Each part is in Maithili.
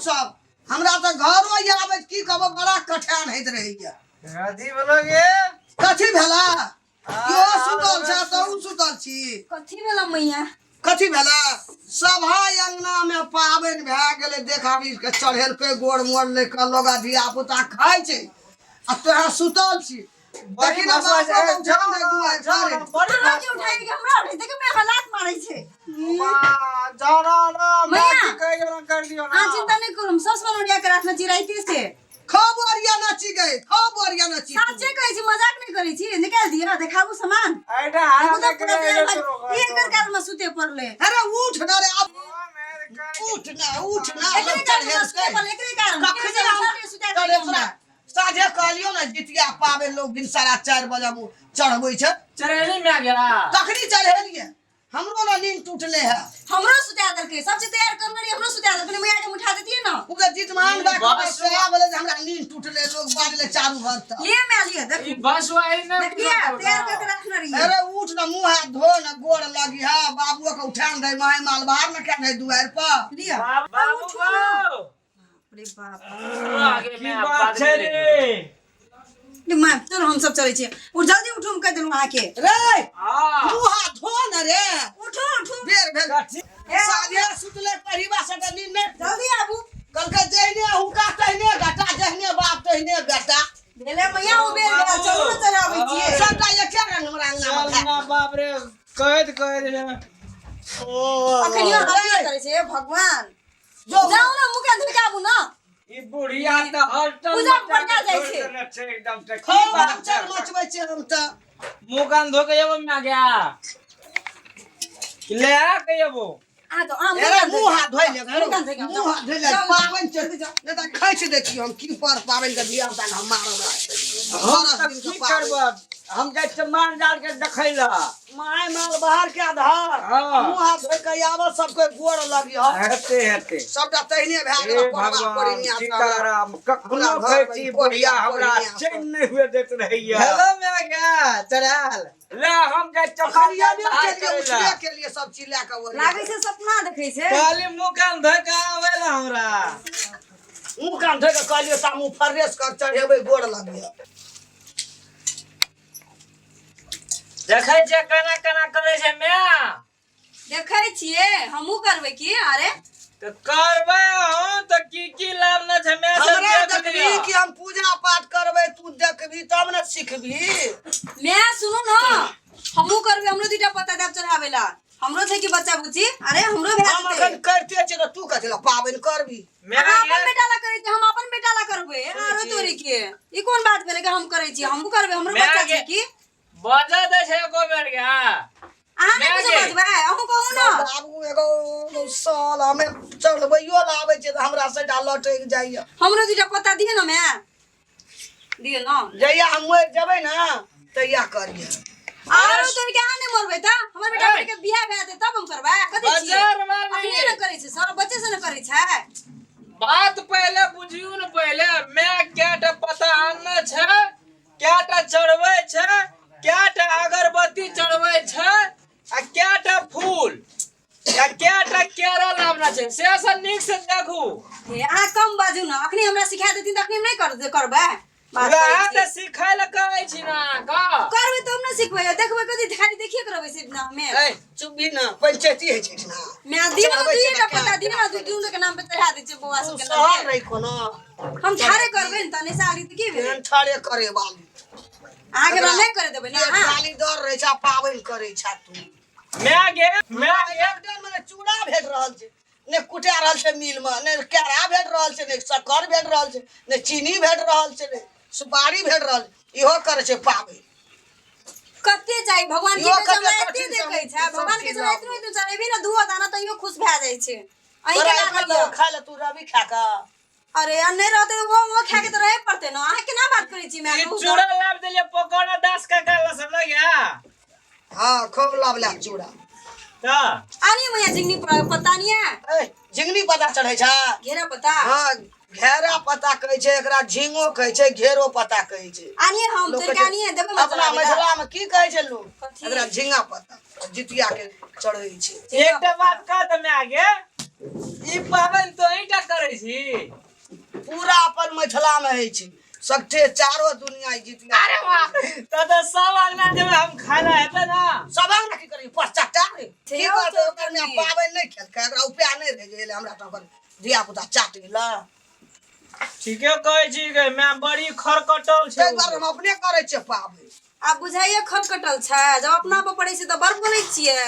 सब हमरा तऽ घरो आबै की कहबो बड़ा कठिन होइत रहैया। कथी भेलो गे? कथी भेला? इहो सुतल छै तहु सुतल छी। कथी भेला मैया? कथी भेला? सभा अंगना में पाबनि भए गेलै, देखाबी के चढ़ेलकै गोड़ मोड़ ले के लोग धिया पुता खाइ छै आ तोहे सुतल छी। बड़ी देखी ना भसवा बाप छै, रे, जाओ उठा ना, दे दुआरि जाओ पर। ना, बड़ी हमरा के उठाई के हमरा उठाई के मैं हालात मारै छै। बा, जाओ ना, ना, मैया। माँ की कहि देलहुँ, कर दियौ ना। अहाँ चिंता नहीं करू, हम सब सामान ओरिया के राखने छी राइते से। खूब ओरिया नाची गई, खूब ओरिया नाची तू। साचे कहै छी, मजाक नहीं करै छी। निकाल दिअ, देखाबू सामान। एहिठाम हाथ देखू तऽ नहि पूरा करै तैयार छै, भऽ- ई एकर काल में सुते पड़ले। अरे उठ ना रे, अब उठ ना, उठ ना, एकरे लोग कारण में सुते चढ़ेलकै। पड़ले, एकरे कारण। कखनी फेर से हम उठा लिअ, सुता देलियै चढ़ेसरा हमरा। साझे कहलियौ ने जितिया पाबनि लोग भिनसरा 4 बजे चढ़बै छै। चढ़ेली में गया। तखनी चढ़ेलियै, हमरो ना नींद टूटले है। हमरो सुता देलकै, सब चीज तैयार करने रहियै, हमरो सुता देलकै, मैया के हम उठा देतियै ना। उ तऽ जितमान बा बस। के बोले जे हमरा नींद टूटले, लोग बाजले चारू भर तक। लिए मैं लिए, देखू। ई बस वाली ने देखिए, तैयार करके रखने रहियै। अरे उठ ना, मुंह हाथ धो ना, गोड़ लगी है, बाबुओ के उठान दे, माय माल बाहर न के दे दुआर पर। लिअ। बाबू उठू ना। गो। बाप रे बाप। आगे की में बात छै रे? रे माय, चलो हम सब चलै छियै। उठ, जल्दी उठू, हम कहि देलहुँ अहाँके। रे, हां। मुंह हाथ धो न रे। उठू, उठू। बेर भेल। कथी? साझे सुतले परिवा से तऽ नींद नहि। जल्दी आबू। कहलकै जहिने हुनका तहिने घटा, जहिने बाप तहिने बेटा। भेलै मैया, ओ बेर भेल, चलू ने चढ़ाबै छियै। सबटा एके रंग हमरा अंगना मे चल भए ना बाप रे, कहैत कहैत रे। ओ अखनियो हल्ला करै छै, हे भगवान। जो जाउ ने, मुँह कान धोइ के आबू ने। ई बुढ़िया तऽ हलचल पूजा मचा बढ़िया के जाइ छोड़ि छै। देने छै एकदम से। की खूब बात हलचल छै? मचबै छियै हम तऽ। मुंह कान धो के एबो में गया। ले आ के एबो। अहाँ तो अहाँ मुँह अरे कान धोइ मुँह के हाथ धोइ ले, मुँह कान धोइ के मुँह हाथ धोइ ले, जाउ, पाबनि छै, नहि तऽ खैच दै छी हम की पर पाबनि के धिया पुता के हम मारब। हम 12 तऽ दिन के की पाबनि। करब? हम जाइ छियै माल जाल के देखै लए। My माल बाहर के आधार। हाँ। मुँह हाथ धोइ के आबऽ, सबके गोड़ लगी हऽ। हेतै, हेतै। सबटा तहिने भए हे गेल पढ़बा भगवान पढ़िनिया सब। सीताराम, कखनो हमरा कहै घर छी मे बुढ़िया हमरा कोढ़िया चैन नहि हुए दैत रहैया। हेलो मैं क्या चढ़ाल। ले हम जाइ छियै माल अखन जाल अयबे बाहर केलियै, करै उठबे लए। केलियै सब चीज लए कऽ ओरिया। लागै छै सपना देखै छै। कहली मुँह कान धोइ के आबै ला हमरा। मुँह कान धोइ के कहलियै ता मुँह फ्रेश कर, चढ़ेबै गोड़ लगियै। देखै छियै केना केना करै छै माय। देखै छियै, हमहूँ करबै की? अरे तऽ करबै अहूँ तऽ की की लाभ न छै माय सब हमरा देख देखबी लिअ। कि हम पूजा पाठ करबै, तू देखबी तब ने सिखबी। माय सुनू ने, हमहूँ करबै, हमरो दूटा पत्ता देब चढ़ाबै ला। हमरो छै कि बच्चा बुच्ची, अरे हमरो भए हम जेतै। अखन करिते छियै तऽ तू कथी लए पाबनि करबी? माय अहाँ अपन गे, बेटा ला करै छी, हम अपन बेटा ला करबै। आरो तोरी के ई कोन बात भेलै कि हम करै छी? हमहूँ करबै, हमरो माय बच्चा गे। छै की। बजऽ दै छै एको बेर गे। अहाँ नहि माय कुछो गे। बजबै, अहूँ कहू ने। बाबू एगो साल हमे चढ़बैयो ला आबै छै तऽ हमरा से लटकि जाइया। हमरो दूटा पत्ता दिअ ने माय, दिअ ने। जहिया हम मरि जेबै ने तहिया करियै। आरो तोर के अहाँ नहि मरबै तऽ हमर बेटा बेटी के बियाह भए जेतै तब हम करबै। कथी छियै? बजार वाली। अखने ने करै छै सब, बच्चे से ने करै छै। बात पहिले बुझियौ ने पहिले। माय कएटा पत्ता आनने छै, कएटा चढ़बै छै, कएटा अगरबत्ती चढ़बै छै आ कएटा फूल आ कएटा केरा लाबना छै, से सब नीक से देखू। हे, अहाँ कम बाजू ने, अखने हमरा सिखा देथिन तऽ अखने हम नहि करबै। बात वएह करै तऽ छी। सिखै लए कहै छी ने अहाँके। करबै तब ने सिखबै, देखबै कथी, खाली देखिए के रहबै सिर्फ ना हमे। ए चुप भी ना, पंचायती होइ छै ना। मैं दिन में चढ़बै छै दुइये टा तऽ पत्ता, दिन में दू दू के नाम पे चढ़ा दै छियै बौआ तू सबके सहर नाम पे। रही कोनो। हम ठाड़े करबै ने तऽ नहि साली तऽ की भेलै? एहन ठाड़े करे वाली। अहाँके हमरा नहि करे देबै ने अहाँ? गाली दर रहै छै आ पाबनि करै छै तू। माय गे, माय गे। लॉकडाउन में ने चूड़ा भेट रहल छै, ने कुटा रहल छै मिल में, ने केरा भेट रहल छै, ने शक्कर भेट रहल छै, ने चीनी भेट रहल छै, ने सुपारी भेट रहल छै। इहो करै छै पाबनि। कते चाही भगवान के इहो तऽ कते हमरा एते कठिन देखै सब छै, भगवान के चीज जब एतनो एतनो चढ़ेबी ने दूओ दाना तैयो खुश भए जाइ छै। अहीं तोरा के एखन लागल यऽ। खाय लए तू रवि खा कऽ। अरे आ नहि रहतै तऽ वो खा के तऽ रहै पड़तै ने। अहाँ केना बात करै छी माय? ई कहू तऽ। चूड़ा लाबि देलियै पकौड़ा दास काका लए सब लग गया। हाँ, खूब लाभ ला चूड़ा। तऽ आनिए मैया झिंगनी पत्ता नहीं है? ए, झिंगनी पत्ता चढ़ै छै? घेरा पत्ता। हाँ, घेरा पत्ता कहै छै एकरा, झिंगो कहै छै, घेरो पत्ता कहै छै। आनिए हम लोक तोड़ के कहै छै- आनिए देबै मसाला अपना वाला। मिथिला में की कहै छै लोग? कथी? एकरा झिंगा पत्ता जितिया के चढ़ै छै। एकटा बात कह तऽ माय गे, ई पाबनि तोही टा करै छी? छी। पूरा अपन मिथिला में होइ छै सगठे चारो दुनिया ई जितिया। अरे वाह, तो तो सब अंगना जेबै हम खाय ला हेतै ना। सब अंगना की करी पश्चाताप रे की छै करतै तो ओकर में कनी। पाबनि नहि खेलकै, एकरा उपाय नहि रहि गेलै, हमरा तऽ ओकर धिया पुता चाट गेलै। ठीके कहै छी गे मैं, बड़ी खरकटल छै। ताहि दुआरे हम अपने करै छियै पाबनि। आब बुझाइए खटकटल छै, जब अपना पर पड़ै छै तऽ बड़ बोलै छियै।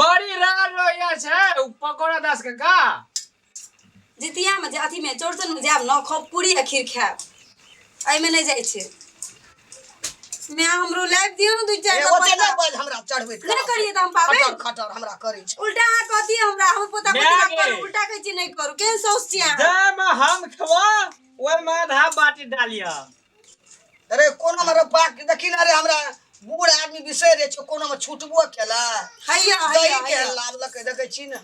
बड़ी रार रोइया छै उ पकौड़ा दास के का। जितियामे जे अथीमे चौड़चनमे जायब ने, खूब पूरी आ खीर खायब, एहिमे नहि जाइ छै। माय हमरो लाबि दियौ ने दू चारि ए, टा ओते पत्ता। नहि बाज हमरा चढ़बैत। नहि करियै तऽ हम पाबनि। खटर खटर हमरा करै छै। उल्टा अहाँ कहतियै हमरा, हम पोता माय पोती गे। करू, उल्टा कहै छियै नहि करू। केहन साउस छियै अहाँ? जाहिमे हम खेबो ओहिमे आधा बाटी डालिह। अरे कोनो मे पाक देखी ना रे, हमरा बूढ़ आदमी बिसरि जाइ छै, कोनो मे छुटबो केला। हैया दही हैया के हैया लाबलकै देखै छी ने,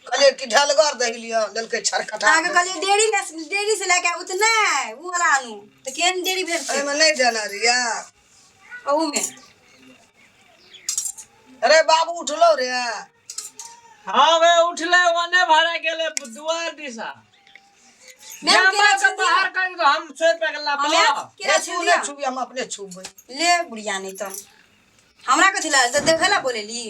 कहलियै कि ढलगर दही लिअ, लेलकै छरकटा। अहाँके कहलियै डेयरी लए, डेयरी से लए कऽ आबू तऽ नहि, ओ वाला आनू तऽ केहन डेयरी भेटतै? एहिमे नहि देने रहियै। ओहूमे। अरे बाबू उठलो रे? हाँ वे उठले, ओने भरा गेले दुआर दिशा। मैम जा केरा मार के छील दियौ। बाहर कर दो, हम सोच पे गेला। हाँ, मैम केरा ए, छील तू नहि दियौ। छुबी, हम अपने छुबै। ले बुढ़िया, नहि तऽ हमरा कथी ला तऽ देखै ला बोलेली।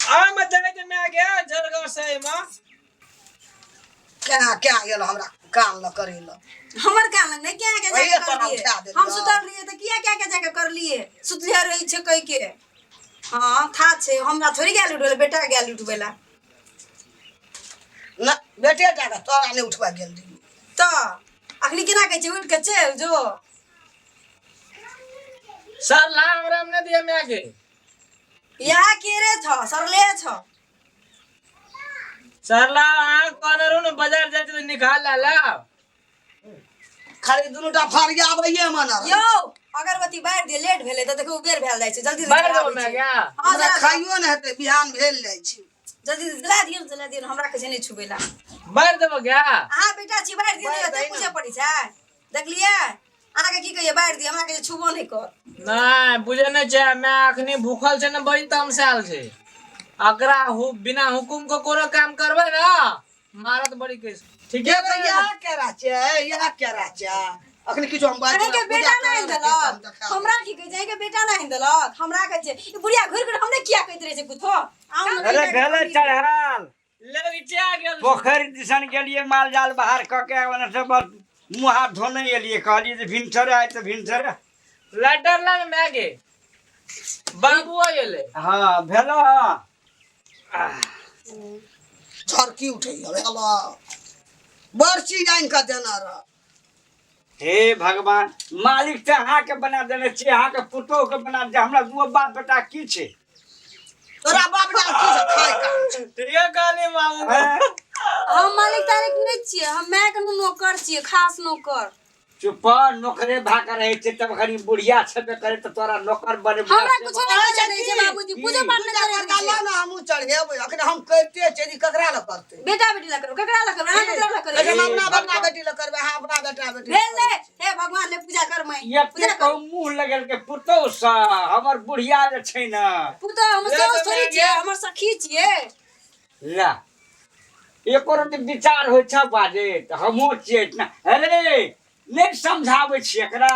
आ में जाय के मैं गया जरगांव से एमा। क्या क्या गेल हमरा कान ल करै ल। हमर कान लग नहि क्या के वही जाके तोरा करलिए। उठा देलियौ। हम सुतल रहिए तऽ किया क्या के जाके करलिए? सुतले रहै छै कहि के। हाँ था छै, हमरा थोड़ी गेल उठबै ला, बेटा गेल उठबै ला। ना बेटे टा के तोरा नहि उठबा गेल रहियौ। तऽ अखनी केना कहै छै उठि के चलि जो। सर ला हमरा में नहीं दिया मैं के। यहाँ केरे छ सरले छ। सर ला अहाँ कहने रहू ने बाजार जाइ छी तऽ निकाल ला ला। खाली दुनू टा फाड़िया आबैये मन। यौ अगरबत्ती बारि दियौ, लेट भेलै तऽ देखू बेर भेल जाइ छै, जल्दी जल्दी बारि देबो चढ़ाबै मैं छै। क्या? हाँ हमरा जरा खाइयो ने हेतै, बिहान भेल जाइ छै। जल्दी जला दियौ ने, जला दियौ ने, हमरा कहै छै नहि छुबै ला। बारि देबो क्या? अहाँ बेटा छी, बारि दियौ ने, बारि एते दही ने। पूछे पड़ै छै। देखलियै अहाँके की कहियै, बारि दियौ, हमरा कहै छै छुबो नहि कर। नहि बुझै नहि छै, मैं अखनी भूखल छै ने, बड़ी तमसायल छै। अकरा हु बिना हुकुम के कोनो काम करबै ना मारत बड़ी केस। ठीके ये इएह केरा छै, इएह केरा छै। अखन किछु हम बाजू अहाँके बेटा नहि आनि देलक हमरा, की कहै छै अहाँके बेटा नहि आनि देलक हमरा, कहै छै ई बुढ़िया घुरि घुरि हमरे किया कहैत रहै छै कुछो। आउ ने। अरे भेलै चढ़ाल। लगचिया गेल। पोखरि दिसन गेलियै माल जाल बाहर कऽ के, ओने से बस मुँह हाथ धोने एलियै, कहलियै जे भिनसरे आइ तऽ भिनसरे। लाइटर ला मैं गे, बाबू आ गेलै। हँ भेलो। हँ झरकी उठै हेलो, बड़ चीज आनि कऽ देना रह। हे भगवान, मालिक तऽ अहाँके बना देने छियै, अहाँके पुतोहके बना दे, हमरा दुओ बाप बेटा की छै? तोरा बाप बेटा की छै, खाय काम छै। ठीके कहली बाबू। हैं? हम मालिक तालिक नहि छियै, हम मायके नौकर छियै, खास नौकर। चुप, नौकरे भए कऽ रहै छै तब खरी बुढ़िया छेबे करे तऽ तोरा नौकर बनेबो। हमरा कुछो नहि करे दै छै बाबूजी, पूजो पाठ नहि करे दै पता छै। ला ने, हमहूँ चढ़ेबै। अखन हम करिते छियै जे ककरा लए करतै? बेटा बेटी ला करू, ककरा ला करू? अहाँ ककरा ला करू? हम अपना अपना बेटी लए करबै, अहाँ अपना बेटा बेटी लए। भेल ने, हे भगवान ले पूजा कर मैं। एते पूजा कर। कहू मुँह लगेलकै पुतोहु सँ, हमर बुढ़िया जे छै ने। पुतोह हमर ले साउस तऽ थोड़ी माय छियै, गे। हमर सखी छियै। ला एको रति विचार होइ छ बाजे तऽ हमहूँ छियै इतना। अरे नहि समझाबै छियै एकरा।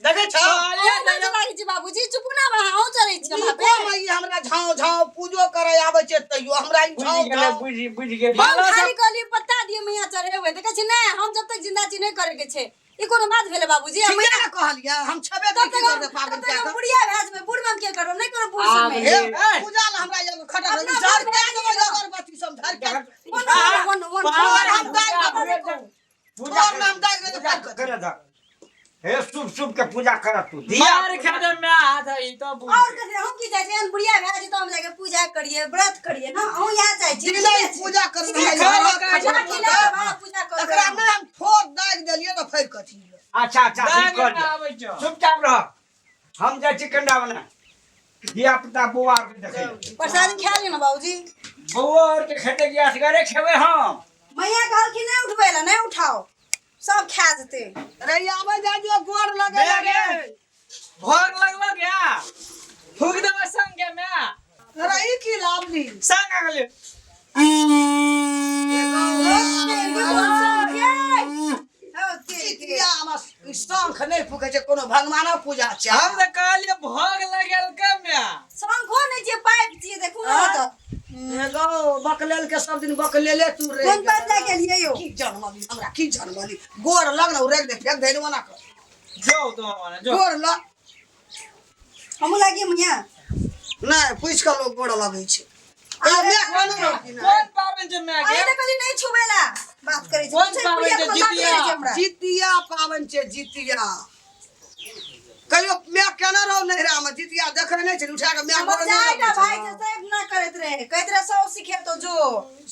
देखै छौ? अहूँ बाजऽ लागै छी बाबूजी, चुपू ना अहाँ, अहूँ चलै छी हमरा पे। नीको मे ई हमरा झाँव झाँव पूजो करे आबै छै तैयो हमरा ई बुझि झाँव गेलै। झाँव। बुझि बुझि गेलै। हम खाली कहलियै पत्ता दिअ मैया चढ़ेबै, तऽ कहै छै नहि, हम जब तक जिंदा छी नहि करे के छै। ई कोनो बात भेलै बाबूजी? ठीके मैया ने कहलियै, हम छेबे तब करी, की तक हम करबै तब पाबनि तक कए हम कऽ? बुढ़िया भए जेबै, बूढ़ मे हम के करब? नहि करब बूढ़ आब समय। हे हे। पूजा लए हमरा एगो खटक अपना झाड़ बाप के भेल देबै ने। अगरबत्ती सब झाड़ के। वन वन वन और हम दागि देबै। पूजा तोर नाम दागि देबै। पूजा करे धक। हे शुभ शुभ के पूजा कर तू धिया। मार खा दे मैं हाथ है ई तो बुझ। और कथी हम की चाहै छी? एहन बुढ़िया भए जेतै हम जाके पूजा करियै, व्रत करियै ना, अहूँ इएह चाहै छी? जिंदा ई पूजा करू। ठीक है, राखी लए कऽ बाबा पूजा करू। एकरा नहि हम ठोर दागि देलियै तऽ फेर कथी? अच्छा अच्छा, ठीक दागि कर मे दिया। आबै छौ। चुपचाप रह, हम जाइ छी कंडा बना, धिया पुता बौआ के देखै लए। प्रसादी खा लिअ ने बाबूजी। बौआ आर के खेतै कि असगरे खेबै हम? मैया कहलखिन नहि उठबै लए, नहि उठाओ, सब खा जेतै। अरे ई आबै जाइ दियौ, गोर लगे मैं लगे। गे भोग लगलो गया, फूक देबै संगे मैं। अरे ई की लाभली? संग आ गेलियै। ई शंख नहि फूकै छै कोनो भगवानक पूजा छै। हम तऽ कहलियै भोग लगेलकै माय। शंखो नहि छियै, पाइप छियै, देखू ने तऽ। हे गौ बकलेल के सब दिन बकलेले तू रे। कोन पाइप लए गेलियै यौ? की जनमली हमरा, की जनमली? गोर लग ने रेख दे, फेंक दे ओना कर। जो तो माने जो। गोर लग। हमहूँ लागिए मुँह। नहि पूछि कऽ लोक गोर लगै छै। अरे कोन कोन पाबनि छै माय अहीं के? तऽ कहली नहि छुबेला बात करै छै। कोन पूछै पाबनि पुड़िया छै? के मजाक जितिया? करै छै हमरा। जितिया पाबनि छै जितिया। कहियो माय केना रहो नैहरामे जितिया देखै नहि छै, उठा कऽ माय हमर गोर नहि चारिटा लगै भाइ छै। छै, सब ना करैत रहे, कहैत रहे सौ सिखेतो जो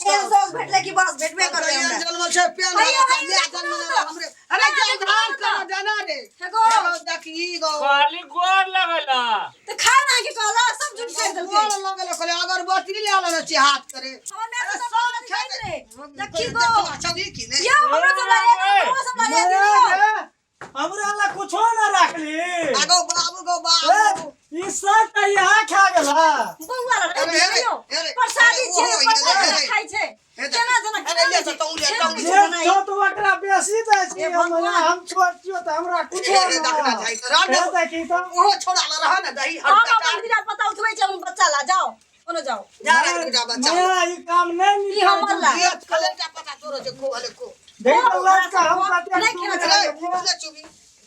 एहन शौक भेटलै कि बस भेटबे करबै एहन हमरा। जनमल छै पेन हैया, वाला, हैया, माय देखू जनमल ने तऽ। हमरे। अरे ना, देखू जलधार ने कर तऽ। देना रे। हे गो। हे गो, देखी गो। खाली गोर लगला। तऽ खा ना के कहला सब झूठ कहि देलकै। गोर लगल कहले अगरबत्ती ले लेने छी हाथ करे। हमर माय तऽ सब बात कहैत रहे, देखी गो। देखला चली कि नहि? यौ हमरो सब लए दियौ, हमरो सब लए दियौ। हमरा ला कुछो ना राखली। आगो बाबू गो बाबू। ए, ई सब तऽ यहाँ खा गेला। बौआ लए अरे, दियौ अरे, यौ। अरे, प्रसादी अरे, छियै, ओहो, प्रसादी अरे, खाइ छै। हे देख। केना जेना अरे, केना ले तऽ तू ले, केना तू जे जे बनाइ। छौ तऽ ओकरा बेसी दै छी। हे हम भगवान। हम छोट छियौ तऽ हमरा कुछो हे, हे, ना। देखना चाही तऽ रह हे दे। देखी तऽ। ओहो छोड़ा ला रह ने दही हम हट अपन बिना पता उठबै छै अपन बच्चा ला, जाओ कोनो जाओ। जा रे बेटा बच्चा। मेरा ई काम नहि ई नीक हमर ला। ये कलेटा पता तोरो जे खो हले खो। देख तऽ लड़का हम कते नहि खेना अरे चाही। ले चुबी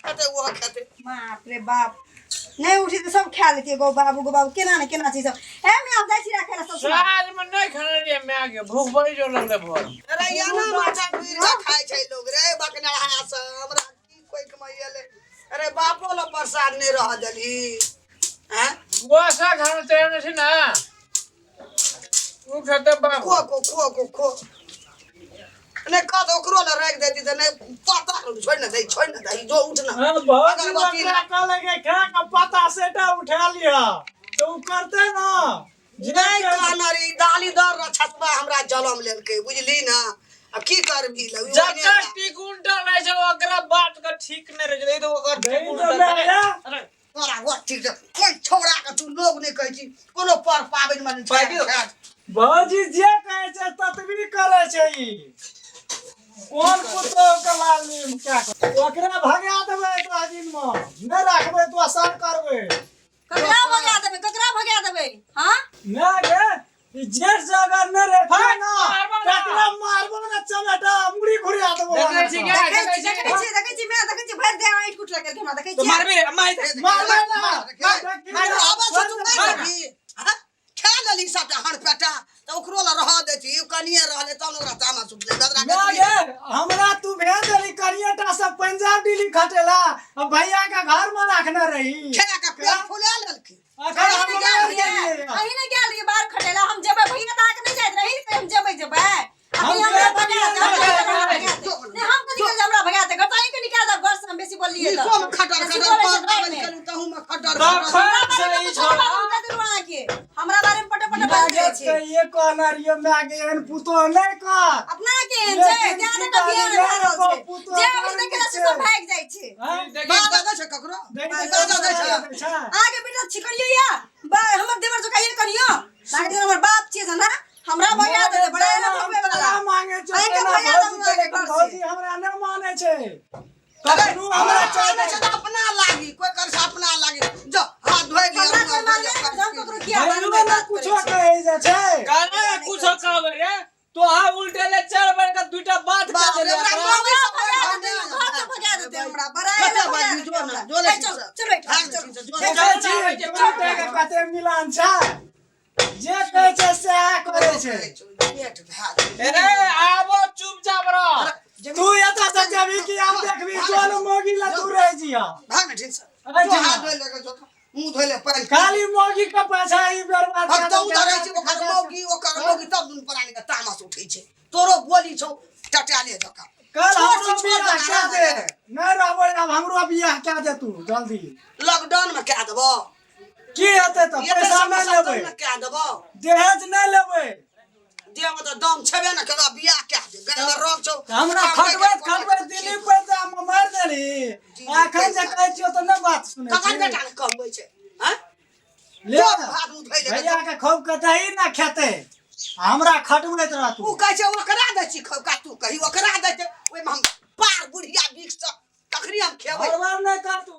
खेते ओहो खेते। बाप रे बाप, नहि उठी तऽ सब खा लेतियै। गौ बाबू गौ बाबू, केना ने केना छै सब। हे मैं हम जाइ छी राखै ला सब सामान। साँझ में नहीं खाना रहियै माय के, भूख बड़ी जोर लगलै भोर में। अरे याना माछा पीर के खाइ छै लोग रे बकनहा से। हमरा की कोई कमाइले। अरे बापो ला प्रसाद नहि रह देलही हैं। गोसा खाना तैयार नहीं छै ना, उ खेतै बाबू। खो खो खो खो खो। नहि कह तऽ ओकरो लए राखि देती तऽ नहि पता छोड़ि ने दही, छोड़ि ने दही, जो उठ ना। हाँ, भौजी अगरबत्ती ओकरा कहलकै कि खा के पता सेटा उठा लिह तऽ उ करतै ना। जे नहि कहना रे, ई दाली दर रछसबा हमरा जलम लेलकै बुझली ना। आ की करबी लग जकर टिकुंटा रहै छै ओकरा बात के ठीक नहि रहै छै, ई तऽ ओकर देही टिकुंटा तऽ माय गे। अरे तोरा वो ठीक छै। कोइ छौड़ा के तू लोग नहि कहै छी कोनो पर पाबनि मे पाबि। भौजी जे कहै छै ततबी करै छै। ई कोन पुतोह के लाल क्या कर, ओकरा भगा देबै 10 दिन मे, नहि राखबै तो असर करबै। ककरा भगा देबै? ककरा भगा देबै? हाँ नहि गे, ई जेठ से अगर नहि रहतै ना मारबो ना। तकरा मारबो ना चमेटा मुड़ी घुरिया देबो। देखै छी गे, देखै देखै छी, छी। देखै छी, देखै छी मैं देखै छी, भरि देह ऐंठ कुट लगल हमरा देखै तो छी। मारबी रे, मार दे। मारबै ना। मार आबै छै तू मारि देबही? हाँ? खा लेली सबटा हर पेटा तऽ ओकरो लए रहऽ दै छी। कनिये रहलै तब ने ओकरा तामस उठलै बदरा ना के। गे, हमरा तू भेज देली करिएटा से पंजाब दिल्ली खटेला आ भैया के घर में रखने रही। खा के पेट फुला लेलखिन। अखन अहीं हम नहि गेल मरि रहियै, गेलियै। अहीं नहि गेल रहियै बाहर खटेला। हम जेबै भैया तऽ अहाँके नहि जाइत रही तऽ हम जेबै जेबै। हम अभी हमरा जेबै, भगा दे, जेबै, हमरा भगा दे। नहि हम कथी कहलियै हमरा भगा दे, घर तऽ अहीं के निकाल देब घर से, हम बेसी बोललियै तऽ। नीको मे खटर बेसी खटर बोलै छै पर पाबनि घरमे। केलहुँ तहू मे खटर तखन खटर। हमरा से बारेमे ई कुछो छोड़ा बात हम कहि देलहुँ अहाँके, हमरा बारेमे पटे पटे बात माय करै छी। के ये कहना रहियो माय के एहन पुतोह नहि कर। अपना के एहन छै लेकिन तें की तऽ बियाह कहलियै, भए रहल छै। पुतोह जे अबै छै देखै छै सब भागि जाइ छै। हैं? देखी बाजा दै छै ककरो? देख, बाजा दै छै? छै। आगे बेटा छिकलियो या बा हमर देवर जो कहिए करियो लागे जेना हमर बाप छियै जना हमरा भगा देते बड़ा एना हम भगवे वाला। तोरा मांगे छौ अहीं के तेना भगा भौजी देब के, अहाँके लेकिन घर से। भौजी हमरा नहि मानै छै कखनो। हमरा मानै चाहे छै तऽ अपना लागी कोइ कर से अपना लागी जो हाथ धोइ लिअ, हमरा मुँह कोइ धोइ माने लिअ, हम ककरो किया भैया मानबै ने बात कुछो करै छै। कहै जाइ छै। काने कुछो कहबै रे तोहा उल्टे ले चढ़ बढ़ के दुईटा बात कह बाप रे, देले ओकरा ओकरा। मौगी हमरा सब भगा भगा देतै, देतै। घर से भगा देतै हमरा, बड़ा कतऽ एना भगा बाजू, देतै जो ना, हमरा। जो ले ए, चल छी, चल बैठ, भाग चल। छी, जो ले। देखै छी तुरन्ते के कते मिलान छै, जे कहै छै सएह करै छै। पेट भए गेल। रे आबो चुपचाप रह। तू एतऽ से जेबही कि आब देखबी जोन मौगी ला तू रहि जिहा। भाग ने ठीक से। अरे जो जी। हाथ धोइ ले, जो मुंह धोइ ले पानि। खाली मौगी के पाछा ई बर्बाद अब तऽ उधर रहै छै ओकर मौगी, ओकर मौगी तब दुनू प्राणी के तामस उठै छै। तोरो बोली छौ टटाले जकाँ। कल छोड़ हमरो छी, छोड़ बियाह दे, कए दे, नहि रहबै आब, हमरो बियाह कए दे तू जल्दी। लॉकडाउन में कए देबो। की हेतै तऽ एते पैसा नहि समस्या लेबै, तब ने कए देबो। दहेज नहि लेबै। देह में तऽ दम छेबे ने केलौ, बियाह कए दे। गाय में रंग छौ। हमरा खटबैत खटबैत दिल्ली पैसा मारि देली, एखन जे कहै छियौ तऽ नहि बात सुनै ककर छी। बेटा ने कमबै छै हैं? ले जो हाथ मुँह धोइ ले। भैया के खूब के दही ना खेतै, हमरा खटबैत रहतू। उ कहै छै ओकरा दै छी खौका, तू कही ओकरा